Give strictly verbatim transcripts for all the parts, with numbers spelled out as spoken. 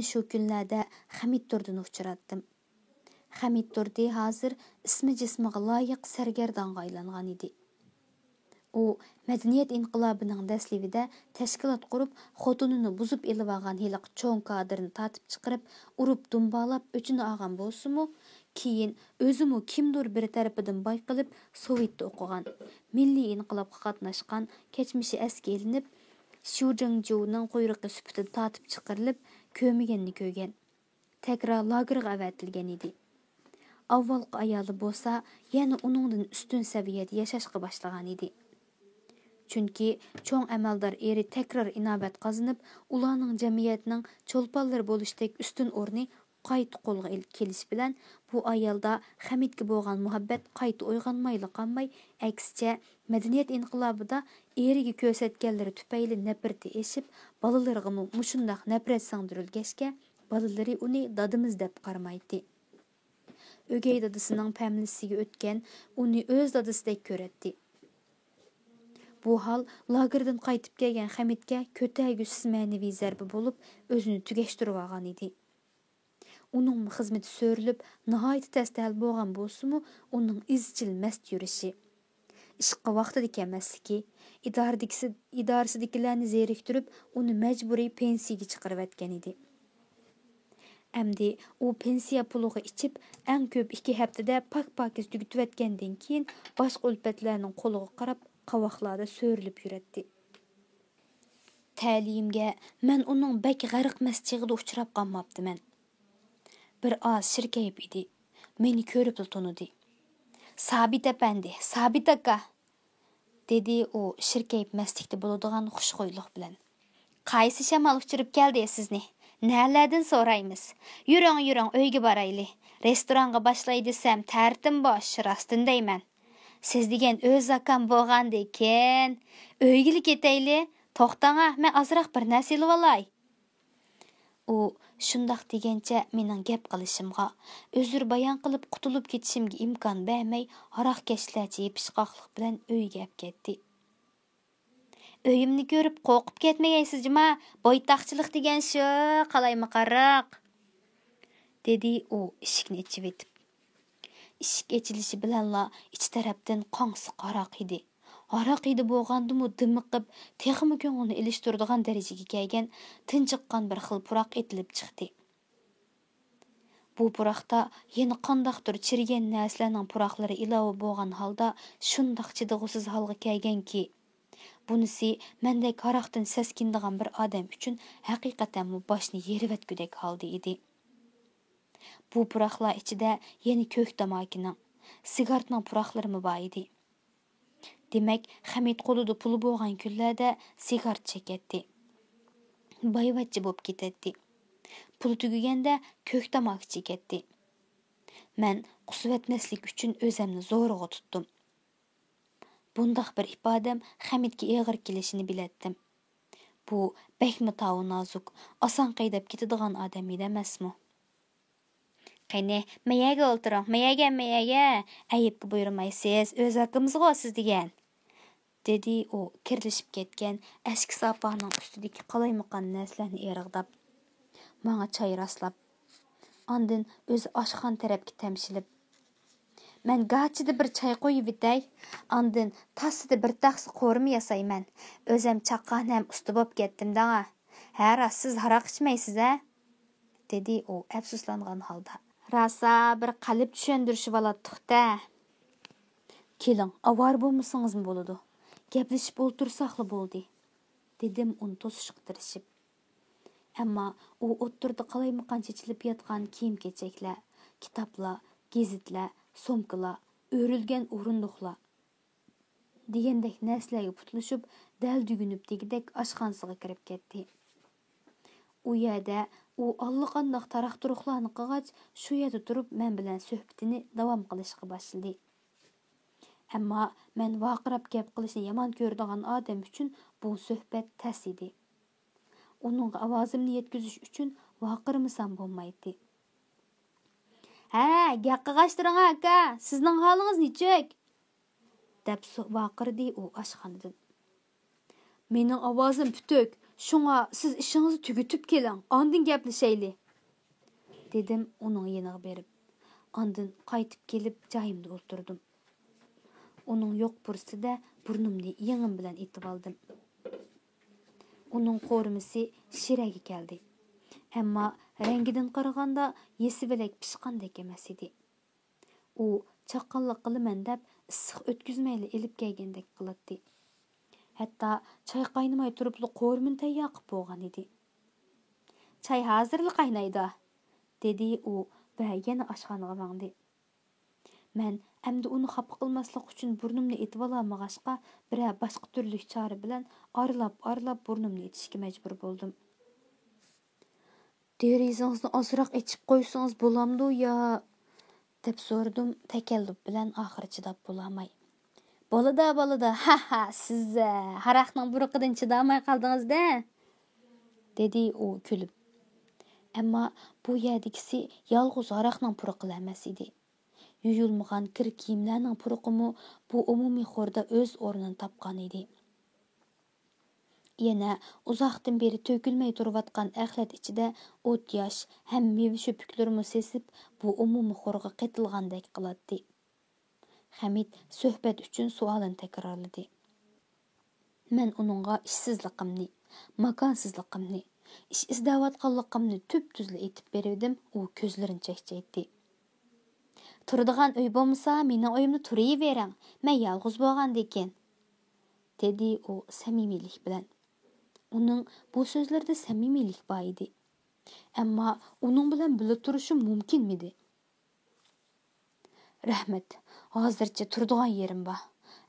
شۇ كۈنلەردە خەمىت تۇردىنى ئۇچراتتىم. خەمىت تۇردى ھازىر ئىسمى جىسمىغا لايىق سەرگەردانغا ئايلانغان ئىدى. ئۇ مەدەنىيەت ئىنقىلابىنىڭ دەسلىپىدە تەشكىلات قۇرۇپ، خوتۇنىنى بۇزۇپ ئېلىۋالغان ھېلىقى چوڭ كادىرنى تارتىپ چىقىرىپ، ئۇرۇپ دۇمبالاپ ئۆچىنى ئالغان بولسىمۇ، كېيىن ئۆزىمۇ كىمدۇر بىرى تەرىپىدىن بايقىلىپ، سوۋېتتا ئوقۇغان، مىللىي ئىنقىلابقا قاتناشقان، كەچمىشى ئەسكە ئېلىنىپ، شيۇ جىڭجۇنىڭ قۇيرۇقى سۈپىتىدە تارتىپ چىقىرىلىپ، كۆرمىگەننى كۆرگەن. تەكرار لاگېرغا ئەۋەتىلگەن ئىدى. ئاۋۋالقى ئايالى بولسا يەنە ئۇنىڭدىن ئۈستۈن سەۋىيەدە ياشاشقا باشلىغان ئىدى. چۈنكى چوڭ ئەمەلدار ئېرى تەكرار ئىناۋەت قازىنىپ، ئۇلارنىڭ جەمئىيەتنىڭ چولپانلىرى بولۇشتەك ئۈستۈن ئورنى قايتا قولغا ئېل-، كېلىش بىلەن، بۇ ئايالدا خەمىتكە بولغان مۇھەببەت قايتا ئويغانمايلا قالماي، ئەكسىچە، مەدەنىيەت ئىنقىلابىدا ئېرىگە كۆرسەتكەنلىرى تۈپەيلى نەپرىتى ئېشىپ، بالىلىرىغىمۇ مۇشۇنداق نەپرەت سىڭدۈرۈلگەچكە، بالىلىرى ئۇنى دادىمىز دەپ قارىمايتتى. ئۆگەي دادىسىنىڭ پەملىسىگە ئۆتكەن، ئۇنى ئۆز دادىسىدەك كۆرەتتى. بۇ ھال لاگېردىن قايتىپ كەلگەن خەمىتكە كۆتەرگۈسىز مەنىۋى زەربە بولۇپ، ئۆزىنى تۈگەشتۈرۈۋالغان ئىدى. ئۇنىڭمۇ خىزمىتى سۆرىلىپ، ناھايىتى تەستە ھەل بولغان بولسىمۇ، ئۇنىڭ ئىزچىل مەست يۈرۈشى، ئىشقا ۋاقتىدا كەلمەسلىكى، ئىدارىدىكىسى-، ئىدارىسىدىكىلەرنى زېرىكتۈرۈپ، ئۇنى مەجبۇرىي پېنسىيىگە چىقىرىۋەتكەن ئىدى. ئەمدى ئۇ پېنسىيە پۇلىغا ئىچىپ، ئەڭ كۆپ ئىككى ھەپتىدە پاك-پاكىز تۈگىتىۋەتكەندىن كېيىن، باشقا ئۈلپەتلەرنىڭ قولىغا قاراپ، قاۋاقلاردا سۆرىلىپ يۈرەتتى. تەلىيىمگە مەن ئۇنىڭ بەك غەرقمەس چېغىدا ئۇچراپ قالماپتىمەن. بىر ئاز شىركەيپ ئىدى. مېنى كۆرۈپلا تونۇدى. «سابىت ئەپەندى، سابىت ئاكا!» دېدى ئۇ شىركەيپ مەستلىكتە بولىدىغان خۇشخۇيلۇق بىلەن. «قايسى شامال ئۇچۇرۇپ كەلدى سىزنى؟ نەلەردىن سورايمىز؟ يۈرۈڭ، يۈرۈڭ، ئۆيگە بارايلى. رېستورانغا باشلاي دېسەم، تەرىتىم بوش، راستىنى دەيمەن. سىز دېگەن ئۆز زاكام بولغاندىكىن، ئۆيگىلا كېتەيلى. توختاڭا، مەن ئازراق بىر نەرسە ئېلىۋالاي.» ئۇ شۇنداق دېگەنچە مېنىڭ گەپ قىلىشىمغا، ئۆزرە بايان قىلىپ قۇتۇلۇپ كېتىشىمگە ئىمكان بەرمەي، ھاراقكەشلەرچە يېپىشقاقلىق بىلەن ئۆيىگە ئەپ كەتتى. «ئۆيۈمنى كۆرۈپ قورقۇپ كەتمىگەيسىز جۇما، بويتاقچىلىق دېگەن شۇ، قالايمىقانراق.» دېدى ئۇ ئىشىكنى ئېچىۋېتىپ. ئىشىك ئېچىلىشى بىلەنلا ئىچ تەرەپتىن قاڭسىق ھاراق ھىدى. ھاراق ھىدى بولغاندىمۇ دىمىقىپ، تېخىمۇ كۆڭۈلنى ئېلىشتۇرىدىغان دەرىجىگە كەلگەن تىنچىققان بىر خىل پۇراق ئېتىلىپ چىقتى. بۇ پۇراقتا يەنە قانداقتۇر چىرىگەن نەرسىلەرنىڭ پۇراقلىرى ئىلاۋە بولغان ھالدا شۇنداق چىدىغۇسىز ھالغا كەلگەنكى، بۇنىسى مەندەك ھاراقتىن سەسكىنىدىغان بىر ئادەم ئۈچۈن ھەقىقەتەنمۇ باشنى يېرىۋەتكۈدەك ھالدا ئىدى. بۇ پۇراقلار ئىچىدە يەنە كۆك تاماكىنىڭ، سىگارتنىڭ پۇراقلىرىمۇ بار ئىدى. دېمەك، خەمىت قولىدا پۇلى بولغان كۈنلەردە سىگارت چېكەتتى. بايۋەچچە بولۇپ كېتەتتى. پۇلى تۈگىگەندە كۆك تاماكا چېكەتتى. مەن قۇسۇۋەتمەسلىك ئۈچۈن ئۆزەمنى زورىغا تۇتتۇم. بۇنداق بىر ئىپادەم خەمىتكە ئېغىر كېلىشىنى بىلەتتىم. بۇ بەكمۇ تاۋى نازۇك، ئاسان قەيدەپ كېتىدىغان ئادەم ئىدى ئەمەسمۇ؟ «قېنى، مەيەگە ئولتۇرۇڭ، مەيەگە، مەيەگە! ئەيىبكە بۇيرۇمايسىز، ئۆز ھەققىمىزغۇ سىز دېگەن.» دېدى ئۇ كىرلىشىپ كەتكەن ئەسكىسى ئاپانىڭ ئۈستىدىكى قالايمىقان نەرسىلەرنى ئېرىغداپ. ماڭا چاي راسلاپ، ئاندىن ئۆزى ئاشخانا تەرەپكە تەمشىلىپ، «مەن گاچىدا بىر چاي قۇيۇۋېتەي، ئاندىن تاسسىدا بىر تەخسە قورۇما ياسايمەن. ئۆزەم چاققان ھەم ئۇستا بوپ كەتتىم داڭا. ھە، راست، سىز ھاراق ئىچمەيسىز ھە؟» دېدى ئۇ ئەپسۇسلانغان ھالدا. «راسا بىر قەلب چۈشەندۈرۈشۈۋالاتتۇق-دە.» «كېلىڭ، ئاۋارە بولمىسىڭىزمۇ بولىدۇ. گەپلىشىپ ئولتۇرساقلا بولدى.» دېدىم ئۇنى توسۇشقا تىرىشىپ. ئەمما ئۇ ئوتتۇرىدا قالايمىقان چېچىلىپ ياتقان كىيىم-كېچەكلەر، كىتابلار، گېزىتلەر، سومكىلار، ئۆرۈلگەن ئورۇندۇقلار دېگەندەك نەرسىلەرگە پۇتلىشىپ، دەل دېگۈنۈپ دېگۈدەك ئاشخانىسىغا كىرىپ كەتتى. ئۇ يەردە ئۇ ئاللىقانداق تاراق-تۇرۇقلارنى قىلغاچ، شۇ يەردە تۇرۇپ مەن بىلەن سۆھبىتىنى داۋام قىلىشقا باشلىدى. ئەمما مەن ۋارقىراپ گەپ قىلىشنى يامان كۆرىدىغان ئادەم ئۈچۈن بۇ سۆھبەت تەس ئىدى. ئۇنىڭغا ئاۋازىمنى يەتكۈزۈش ئۈچۈن ۋارقىرىمىسام بولمايتتى. «ھە، گەپ قىلغاچ تۇرۇڭ ئاكا، سىزنىڭ ھالىڭىز نېچۈك؟» دەپ سو-، ۋارقىرىدى ئۇ ئاشخانىدىن. «مېنىڭ ئاۋازىم پۈتۈك، شۇڭا سىز ئىشىڭىزنى تۈگىتىپ كېلىڭ، ئاندىن گەپلىشەيلى، دېدىم ئۇنىڭ يېنىغا بېرىپ. ئاندىن قايتىپ كېلىپ جايىمدا ئولتۇردۇم. ئۇنىڭ يوق پۇرسىتىدە بۇرنۇمنى يېڭىم بىلەن ئېتىۋالدىم. ئۇنىڭ قورۇمىسى شىرەگە كەلدى. ئەمما رەڭگىدىن قارىغاندا يېسىۋېلەك پىشقاندەك ئەمەس ئىدى. ئۇ چاققانلىق قىلىمەن دەپ ئىسسىق ئۆتكۈزمەيلا ئېلىپ كەلگەندەك قىلاتتى. ھەتتا چاي قاينىماي تۇرۇپلا قورۇمىنى تەييار قىلىپ بولغان ئىدى. چاي ھازىرلا قاينايدۇ، دېدى ئۇ ۋە يەنە ئاشخانىغا ماڭدى. مەن ئەمدى ئۇنى خاپا قىلماسلىق ئۈچۈن بۇرنۇمنى ئېتىۋالالمىغاچقا، بىرەر باشقا تۈرلۈك چارە بىلەن ئارىلاپ-ئارىلاپ بۇرنۇمنى ئېتىشكە مەجبۇر بولدۇم. دېرىزىڭىزنى ئازراق ئېچىپ قويسىڭىز بولامدۇ يا؟ دەپ سورىدىم تەكەللۇپ بىلەن ئاخىرى چىداپ بولالماي. بولىدۇ، بولىدۇ، ھە ھە، سىز ھاراقنىڭ پۇرىقىدىن چىدالماي قالدىڭىز-دە، دېدى ئۇ كۈلۈپ. ئەمما بۇ يەردىكىسى يالغۇز ھاراقنىڭ پۇرىقىلا ئەمەس ئىدى. يۇيۇلمىغان كىر كىيىملەرنىڭ پۇرىقىمۇ بۇ ئومۇمىي خوردا ئۆز ئورنىنى تاپقان ئىدى. يەنە ئۇزاقتىن بېرى تۆكۈلمەي تۇرۇۋاتقان ئەخلەت ئىچىدە ئوت-ياش ھەم مېۋە شۆپۈكلىرىمۇ سېسىپ، بۇ ئومۇمىي خورغا قېتىلغاندەك قىلاتتى. خەمىت سۆھبەت ئۈچۈن سوئالىنى تەكرارلىدى. مەن ئۇنىڭغا ئىشسىزلىقىمنى، ماكانسىزلىقىمنى، ئىش ئىزدەۋاتقانلىقىمنى تۈپتۈزلا ئېيتىپ بېرىۋىدىم، ئۇ كۆزلىرىنى چەكچەيتتى. تۇرىدىغان ئۆي بولمىسا، مېنىڭ ئۆيۈمدە تۇرۇۋېرىڭ، مەن يالغۇز بولغاندىكىن، دېدى ئۇ سەمىمىيلىك بىلەن. ئۇنىڭ بۇ سۆزلىرىدە سەمىمىيلىك بار ئىدى. ئەمما ئۇنىڭ بىلەن بىللە تۇرۇشۇم مۇمكىنمىدى؟ رەھمەت، ھازىرچە تۇرىدىغان يېرىم بار.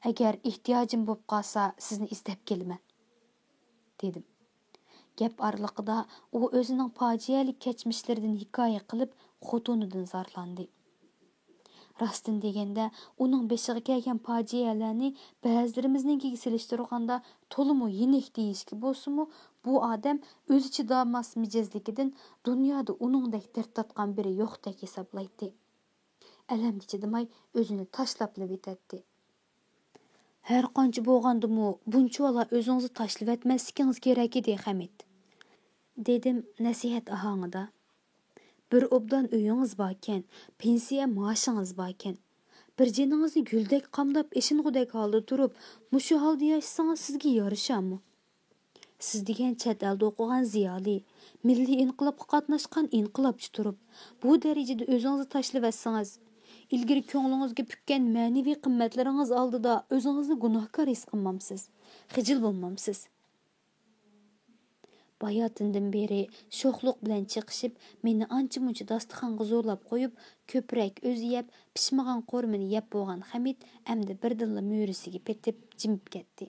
ئەگەر ئېھتىياجىم بولۇپ قالسا، سىزنى ئىزدەپ كېلىمەن، دېدىم. گەپ ئارىلىقىدا ئۇ ئۆزىنىڭ پاجىئەلىك كەچمىشلىرىدىن ھېكايە قىلىپ، خوتۇنىدىن زارلاندى. راستىنى دېگەندە، ئۇنىڭ بېشىغا كەلگەن پاجىئەلەرنى بەزىلىرىمىزنىڭكىگە سېلىشتۇرغاندا تولىمۇ يېنىك دېيىشكە بولسىمۇ، بۇ ئادەم ئۆزى چىدالماس مىجەزلىكىدىن دۇنيادا ئۇنىڭدەك دەرد تارتقان بىرى يوقتەك ھېسابلايتتى. ئەلەمگە چىدىماي ئۆزىنى تاشلاپلا ئۆتەتتى. ھەر قانچە بولغاندىمۇ بۇنچىۋالا ئۆزىڭىزنى تاشلىۋەتمەسلىكىڭىز كېرەك ئىدى، خەمىت، دېدىم نەسىھەت ئاھاڭىدا. بىر ئوبدان ئۆيىڭىز باركەن، پېنسىيە مائاشىڭىز باركەن. بىر جېنىڭىزنى گۈلدەك قامداپ ئېشىنغۇدەك ھالدا تۇرۇپ، مۇشۇ ھالدا ياشىسىڭىز سىزگە يارىشارمۇ؟ سىز دېگەن چەت ئەلدە ئوقۇغان زىيالىي، مىللىي ئىنقىلابقا قاتناشقان ئىنقىلابچى تۇرۇپ، بۇ دەرىجىدە ئۆزىڭىزنى تاشلىۋەتسىڭىز، ئىلگىرى كۆڭلىڭىزگە پۈككەن مەنىۋى قىممەتلىرىڭىز ئالدىدا ئۆزىڭىزنى گۇناھكار ھېس قىلمامسىز؟ خىجىل بولمامسىز؟ باياتىندىن بېرى شوخلۇق بىلەن چېقىشىپ، مېنى ئانچە-مۇنچە داستىخانغا زورلاپ قويۇپ، كۆپرەك ئۆزى يەپ، پىشمىغان قورۇمىنى يەپ بولغان خەمىت ئەمدى بىردىنلا مۈرىسىگە پېتىپ، جىمىپ كەتتى.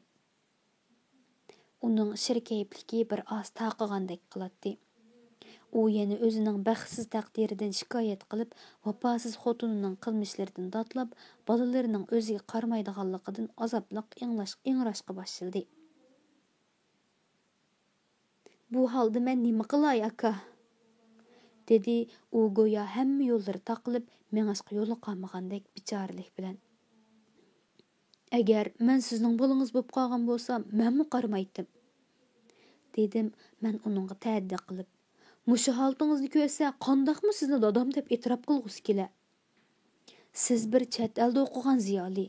ئۇنىڭ شىركەيپلىكى بىر ئاز تارقىغاندەك قىلاتتى. ئۇ يەنە ئۆزىنىڭ بەختسىز تەقدىرىدىن شىكايەت قىلىپ، ۋاپاسىز خوتۇنىنىڭ قىلمىشلىرىدىن داتلاپ، بالىلىرىنىڭ ئۆزىگە قارىمايدىغانلىقىدىن ئازابلىق ئىڭراش-، ئىڭراشقا باشلىدى. «بۇ ھالدا مەن نېمە قىلاي، ئاكا؟» دېدى ئۇ گويا ھەممە يوللىرى تاقىلىپ، مېڭىشقا يولى قالمىغاندەك بىچارىلىك بىلەن. «ئەگەر مەن سىزنىڭ بالىڭىز بولۇپ قالغان بولسام، مەنمۇ قارىمايتتىم.» دېدىم مەن ئۇنىڭغا تەددى قىلىپ. «مۇشۇ ھالىتىڭىزنى كۆرسە، قانداقمۇ سىزنى دادام دەپ ئېتىراپ قىلغۇسى كېلە؟ سىز بىر چەت ئەلدە ئوقۇغان زىيالىي.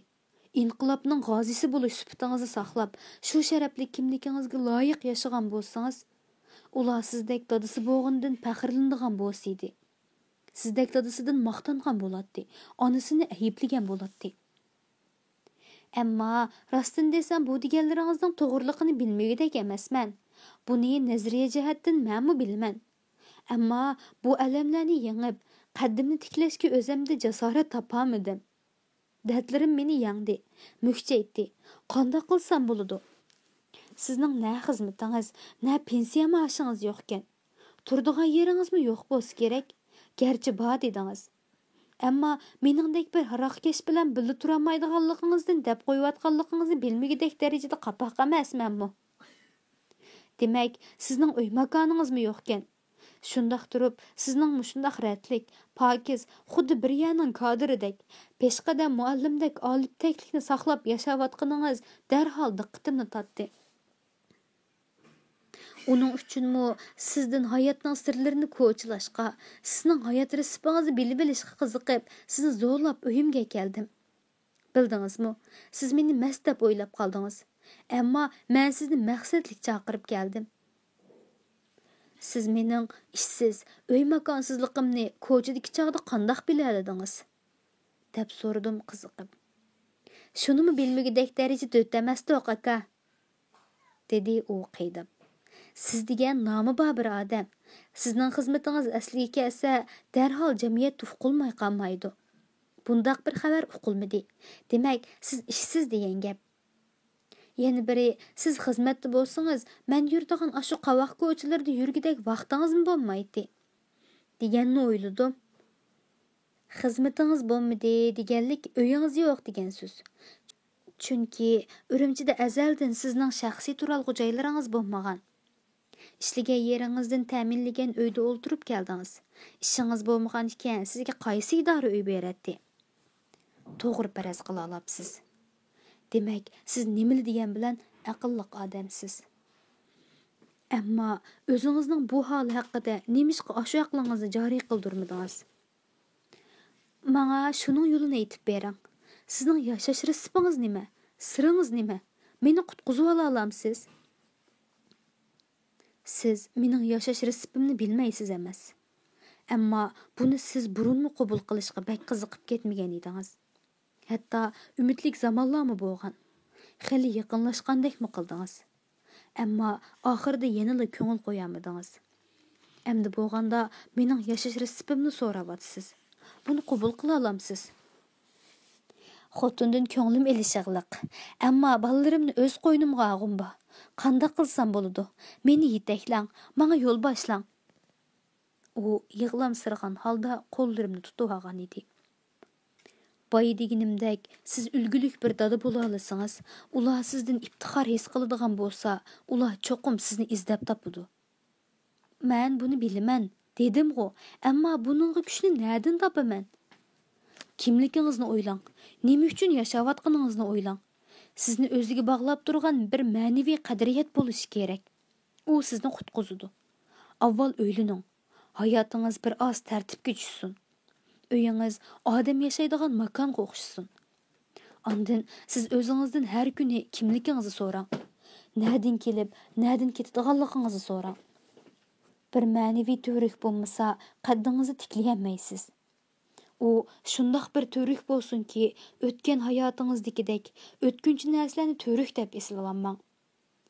ئىنقىلابنىڭ غازىسى بولۇش سۈپىتىڭىزنى ساقلاپ، شۇ شەرەپلىك كىملىكىڭىزگە لايىق ياشىغان بولسىڭىز، ئۇلار سىزدەك دادىسى بولغىنىدىن پەخىرلىنىدىغان بولسىدى. سىزدەك دادىسىدىن ماختانغان بولاتتى، ئانىسىنى ئەيىبلىگەن بولاتتى. ئەمما راستىنى دېسەم، بۇ دېگەنلىرىڭىزنىڭ توغرىلىقىنى بىلمىگۈدەك ئەمەسمەن. بۇنى نەزەرىيە جەھەتتىن مەنمۇ بىلىمەن. ئەمما بۇ ئەلەملەرنى يېڭىپ، قەددىمنى تىكلەشكە ئۆزۈمدە جاسارەت تاپالمىدىم. دەردلىرىم مېنى يەڭدى، مۈكچەيتتى. قانداق قىلسام بولىدۇ؟ سىزنىڭ نە خىزمىتىڭىز، نە پېنسىيە مائاشىڭىز يوقكەن. تۇرىدىغان يېرىڭىزمۇ يوق بولسا كېرەك. گەرچە بار دېدىڭىز. ئەمما مېنىڭدەك بىر ھاراقكەش بىلەن بىللە تۇرالمايدىغانلىقىڭىزدىن دەپ قويۇۋاتقانلىقىڭىزنى بىلمىگۈدەك دەرىجىدە قاپاق ئەمەسمەنمۇ؟ دېمەك، سىزنىڭ ئۆي ماكانىڭىزمۇ يوقكەن. شۇنداق تۇرۇپ، سىزنىڭ مۇشۇنداق رەتلىك، پاكىز، خۇددى بىر يەرنىڭ كادىرىدەك، پېشقەدەم مۇئەللىمدەك ئالىپتەكلىكنى ساقلاپ ياشاۋاتقىنىڭىز دەرھال دىققىتىمنى تارتتى. ئۇنىڭ ئۈچۈنمۇ سىزدىن ھاياتنىڭ سىرلىرىنى كوچىلاشقا، سىزنىڭ ھايات رېسىپىڭىزنى بىلىۋېلىشقا قىزىقىپ، سىزنى زورلاپ ئۆيۈمگە كەلدىم. بىلدىڭىزمۇ، سىز مېنى مەست دەپ ئويلاپ قالدىڭىز. ئەمما مەن سىزنى مەقسەتلىك چاقىرىپ كەلدىم. سىز مېنىڭ ئىشسىز، ئۆي-ماكانسىزلىقىمنى كوچىدىكى چاغدا قانداق بىلەلىدىڭىز؟ دەپ سورىدىم قىزىقىپ. شۇنىمۇ بىلمىگۈدەك دەرىجىدە ئۆتەمەستۇق، ئاكا. دېدى ئۇ قىينىپ. سىز دېگەن نامى بار بىر ئادەم. سىزنىڭ خىزمىتىڭىز ئەسلىگە كەلسە، دەرھال جەمئىيەتتە ئۇقۇلماي قالمايدۇ. بۇنداق بىر خەۋەر ئۇقۇلمىدى. دېمەك، سىز ئىشسىز دېگەن گەپ. يەنە بىرى، سىز خىزمەتتە بولسىڭىز، مەن يۈرىدىغان ئاشۇ قاۋاق كوچىلىرىدا يۈرگۈدەك ۋاقتىڭىزمۇ بولمايتتى. دېگەننى ئويلىدىم. خىزمىتىڭىز بولمىدى دېگەنلىك ئۆيىڭىز يوق دېگەن سۆز. چۈنكى ئۈرۈمچىدە ئەزەلدىن سىزنىڭ شەخسىي تۇرالغۇ جايلىرىڭىز بولمىغان. ئىشلىگەن يېرىڭىزدىن تەمىنلىگەن ئۆيدە ئولتۇرۇپ كەلدىڭىز. ئىشىڭىز بولمىغان ئىكەن، سىزگە قايسى ئىدارە ئۆي بېرەتتى؟ توغرا پەرەز قىلالاپسىز. دېمەك، سىز نېمىلا دېگەن بىلەن ئەقىللىق ئادەمسىز. ئەمما ئۆزىڭىزنىڭ بۇ ھالى ھەققىدە نېمىشقا ئاشۇ ئەقلىڭىزنى جارى قىلدۇرمىدىڭىز؟ ماڭا شۇنىڭ يولىنى ئېيتىپ بېرىڭ. سىزنىڭ ياشاش رېسىپىڭىز نېمە؟ سىرىڭىز نېمە؟ مېنى قۇتقۇزۇۋالالامسىز؟ سىز مېنىڭ ياشاش رېسىپىمنى بىلمەيسىز ئەمەس. ئەمما بۇنى سىز بۇرۇنمۇ قوبۇل قىلىشقا بەك قىزىقىپ كەتمىگەن ئىدىڭىز. ھەتتا ئۈمىدلىك زامانلارمۇ بولغان. خېلى يېقىنلاشقاندەكمۇ قىلدىڭىز. ئەمما ئاخىرىدا يەنىلا كۆڭۈل قويالمىدىڭىز. ئەمدى بولغاندا مېنىڭ ياشاش رېسىپىمنى سوراۋاتىسىز. بۇنى قوبۇل قىلالامسىز؟ خوتۇندىن كۆڭلۈم ئېلىشىغلىق. ئەمما بالىلىرىمنى ئۆز قوينۇمغا ئالغۇم بار. قانداق قىلسام بولىدۇ؟ مېنى يېتەكلەڭ، ماڭا يول باشلاڭ. ئۇ يىغلامسىرىغان ھالدا قوللىرىمنى تۇتۇۋالغان ئىدى. بايا دېگىنىمدەك، سىز ئۈلگىلىك بىر دادا بولالىسىڭىز، ئۇلار سىزدىن ئىپتىخار ھېس قىلىدىغان بولسا، ئۇلار چوقۇم سىزنى ئىزدەپ تاپىدۇ. مەن بۇنى بىلىمەن، دېدىمغۇ، ئەمما بۇنىڭغا كۈچنى نەدىن تاپىمەن؟ كىملىكىڭىزنى ئويلاڭ، نېمە ئۈچۈن ياشاۋاتقىنىڭىزنى ئويلاڭ. سىزنى ئۆزىگە باغلاپ تۇرغان بىر مەنىۋى قەدرىيەت بولۇشى كېرەك. ئۇ سىزنى قۇتقۇزىدۇ. ئاۋۋال ئۆيلىنىڭ. ھاياتىڭىز بىر ئاز تەرتىپكە چۈشسۇن. ئۆيىڭىز ئادەم ياشايدىغان ماكانغا ئوخشىسۇن. ئاندىن سىز ئۆزىڭىزدىن ھەر كۈنى كىملىكىڭىزنى سوراڭ. نەدىن كېلىپ، نەدىن كېتىدىغانلىقىڭىزنى سوراڭ. بىر مەنىۋى تۈۋرۈك بولمىسا، قەددىڭىزنى تىكلىيەلمەيسىز. ئۇ شۇنداق بىر تۈۋرۈك بولسۇنكى، ئۆتكەن ھاياتىڭىزدىكىدەك ئۆتكۈنچى نەرسىلەرنى تۈۋرۈك دەپ ئېسىلىۋالماڭ.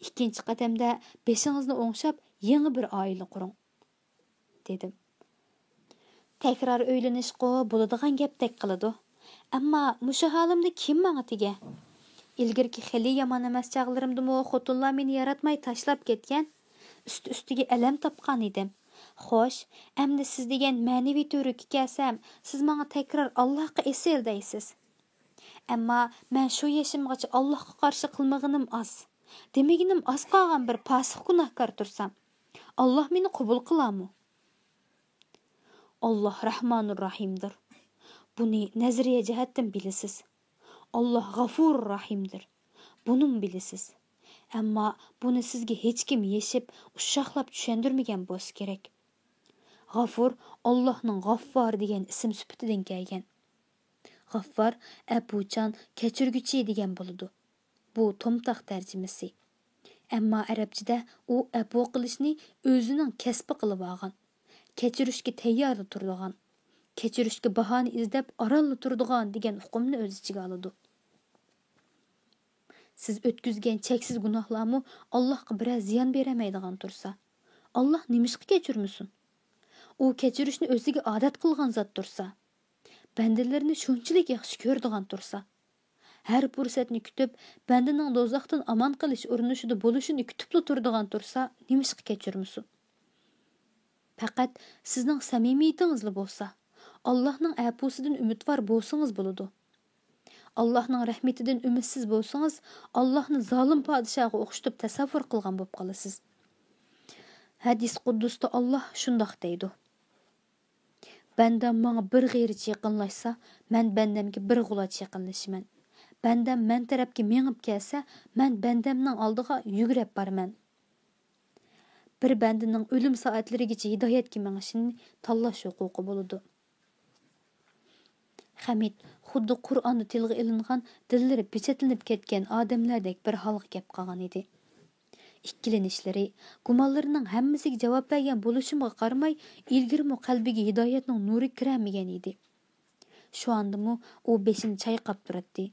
ئىككىنچى قەدەمدە بېشىڭىزنى ئوڭشاپ، يېڭى بىر ئائىلە قۇرۇڭ، دېدىم. تەكرار ئۆيلىنىشقۇ بولىدىغان گەپتەك قىلىدۇ. ئەمما مۇشۇ ھالىمدا كىم ماڭا تېگە؟ ئىلگىرىكى خېلى يامان ئەمەس چاغلىرىمدىمۇ خوتۇنلار مېنى ياراتماي تاشلاپ كەتكەن. ئۈستى-ئۈستىگە ئەلەم تاپقان ئىدىم. خوش، ئەمدى سىز دېگەن مەنىۋى تۈۋرۈككە كەلسەم، سىز ماڭا تەكرار «ئاللاھقا ئېسىل» دەيسىز. ئەمما مەن شۇ يېشىمغىچە ئاللاھقا قارشى قىلمىغىنىم ئاز. دېمىگىنىم ئاز قالغان بىر پاسىق گۇناھكار تۇرسام، ئاللاھ مېنى قوبۇل قىلارمۇ؟ ئاللاھ رەھمانۇر رەھىمدۇر. بۇنى نەزەرىيە جەھەتتىن بىلىسىز. ئاللاھ غەفۇرۇر رەھىمدۇر. بۇنىمۇ بىلىسىز. ئەمما بۇنى سىزگە ھېچكىم يېشىپ، ئۇششاقلاپ چۈشەندۈرمىگەن بولسا كېرەك. غەفۇر ئاللاھنىڭ غەففار دېگەن ئىسىم سۈپىتىدىن كەلگەن. غەففار ئەپۇچان، كەچۈرگۈچى دېگەن بولىدۇ. بۇ تومتاق تەرجىمىسى. ئەمما ئەرەبچىدە ئۇ ئەپۇ قىلىشنى ئۆزىنىڭ كەسپى قىلىۋالغان، كەچۈرۈشكە تەييارلا تۇرىدىغان، كەچۈرۈشكە باھانە ئىزدەپ ئارانلا تۇرىدىغان دېگەن ئۇقۇمنى ئۆز ئىچىگە ئالىدۇ. سىز ئۆتكۈزگەن چەكسىز گۇناھلارمۇ ئاللاھقا بىرەر زىيان بېرەلمەيدىغان تۇرسا، ئاللاھ نېمىشقا كەچۈرمىسۇن؟ ئۇ كەچۈرۈشنى ئۆزىگە ئادەت قىلغان زات تۇرسا، بەندىلىرىنى شۇنچىلىك ياخشى كۆرىدىغان تۇرسا، ھەر پۇرسەتنى كۈتۈپ، بەندىنىڭ دوزاختىن ئامان قېلىش ئۇرۇنۇشىدا بولۇشىنى كۈتۈپلا تۇرىدىغان تۇرسا، نېمىشقا كەچۈرمىسۇن؟ پەقەت سىزنىڭ سەمىمىيىتىڭىزلا بولسا، ئاللاھنىڭ ئەپۇسىدىن ئۈمىدۋار بولسىڭىز بولىدۇ. ئاللاھنىڭ رەھمىتىدىن ئۈمىدسىز بولسىڭىز، ئاللاھنى زالىم پادىشاھقا ئوخشىتىپ تەسەۋۋۇر قىلغان بولۇپ قالىسىز. ھەدىس قۇددۇستا ئاللاھ شۇنداق دەيدۇ: «بەندەم ماڭا بىر غېرىچ يېقىنلاشسا، مەن بەندەمگە بىر غۇلاچ يېقىنلىشىمەن. بەندەم مەن تەرەپكە مېڭىپ كەلسە، مەن بەندەمنىڭ ئالدىغا يۈگۈرۈپ بارىمەن.» بىر بەندىنىڭ ئۆلۈم سائەتلىرىگىچە ھىدايەتكە مېڭىشىنى تاللاش ھوقۇقى بولىدۇ. خەمىت خۇددى قۇرئاندا تىلغا ئېلىنغان دىللىرى پېچەتلىنىپ كەتكەن ئادەملەردەك بىر ھالغا كەپ قالغان ئىدى. ئىككىلىنىشلىرى، گۇمانلىرىنىڭ ھەممىسىگە جاۋاب بەرگەن بولۇشىمغا قارىماي، ئىلگىرىمۇ قەلبىگە ھىدايەتنىڭ نۇرى كىرەلمىگەن ئىدى. شۇ ئاندىمۇ ئۇ بېشىنى چايقاپ تۇراتتى.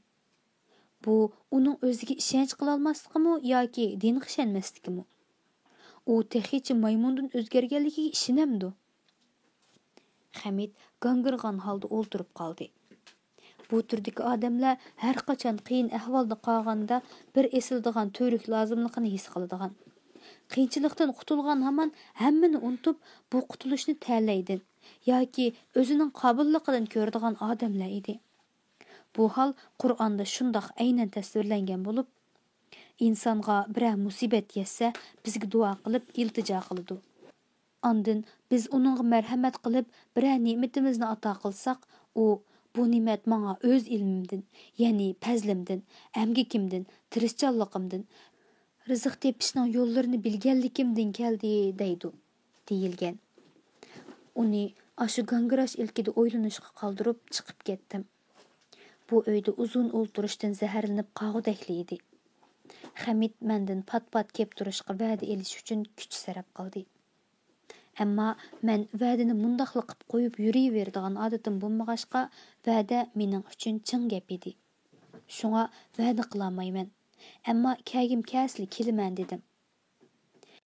بۇ ئۇنىڭ ئۆزىگە ئىشەنچ قىلالماسلىقىمۇ ياكى دىنغا ئىشەنمەسلىكىمۇ؟ ئۇ تېخىچە مايمۇندىن ئۆزگەرگەنلىكىگە ئىشىنەمدۇ؟ خەمىت گاڭگىرىغان ھالدا ئولتۇرۇپ قالدى. بۇ تۈردىكى ئادەملەر ھەر قاچان قىيىن ئەھۋالدا قالغاندا بىر ئېسىلىدىغان تۈۋرۈك لازىملىقىنى ھېس قىلىدىغان، قىيىنچىلىقتىن قۇتۇلغان ھامان ھەممىنى ئۇنتۇپ، بۇ قۇتۇلۇشنى تەلەيدىن ياكى ئۆزىنىڭ قابىللىقىدىن كۆرىدىغان ئادەملەر ئىدى. بۇ ھال قۇرئاندا شۇنداق ئەينەن تەسۋىرلەنگەن بولۇپ، ئىنسانغا بىرەر مۇسىبەت يەتسە، بىزگە دۇئا قىلىپ ئىلتىجا قىلىدۇ. ئاندىن بىز ئۇنىڭغا مەرھەمەت قىلىپ، بىرەر نېمىتىمىزنى ئاتا قىلساق، ئۇ، «بۇ نېمەت ماڭا ئۆز ئىلمىمدىن، يەنى پەزلىمدىن، ئەمگىكىمدىن، تىرىشچانلىقىمدىن، رىزىق تېپىشنىڭ يوللىرىنى بىلگەنلىكىمدىن كەلدى» دەيدۇ، دېيىلگەن. ئۇنى ئاشۇ گاڭگىراش ئىلكىدە ئويلىنىشقا قالدۇرۇپ چىقىپ كەتتىم. بۇ ئۆيدە ئۇزۇن ئولتۇرۇشتىن زەھەرلىنىپ قالغۇدەكلا ئىدى. خەمىت مەندىن پات-پات كەپ تۇرۇشقا ۋەدە ئېلىش ئۈچۈن كۈچ سەرپ قىلدى. ئەمما مەن ۋەدىنى مۇنداقلا قىپ قويۇپ يۈرۈۋېرىدىغان ئادىتىم بولمىغاچقا، ۋەدە مېنىڭ ئۈچۈن چىڭ گەپ ئىدى. شۇڭا ۋەدە قىلالمايمەن. ئەمما كەلگۈم كەلسىلا كېلىمەن دېدىم.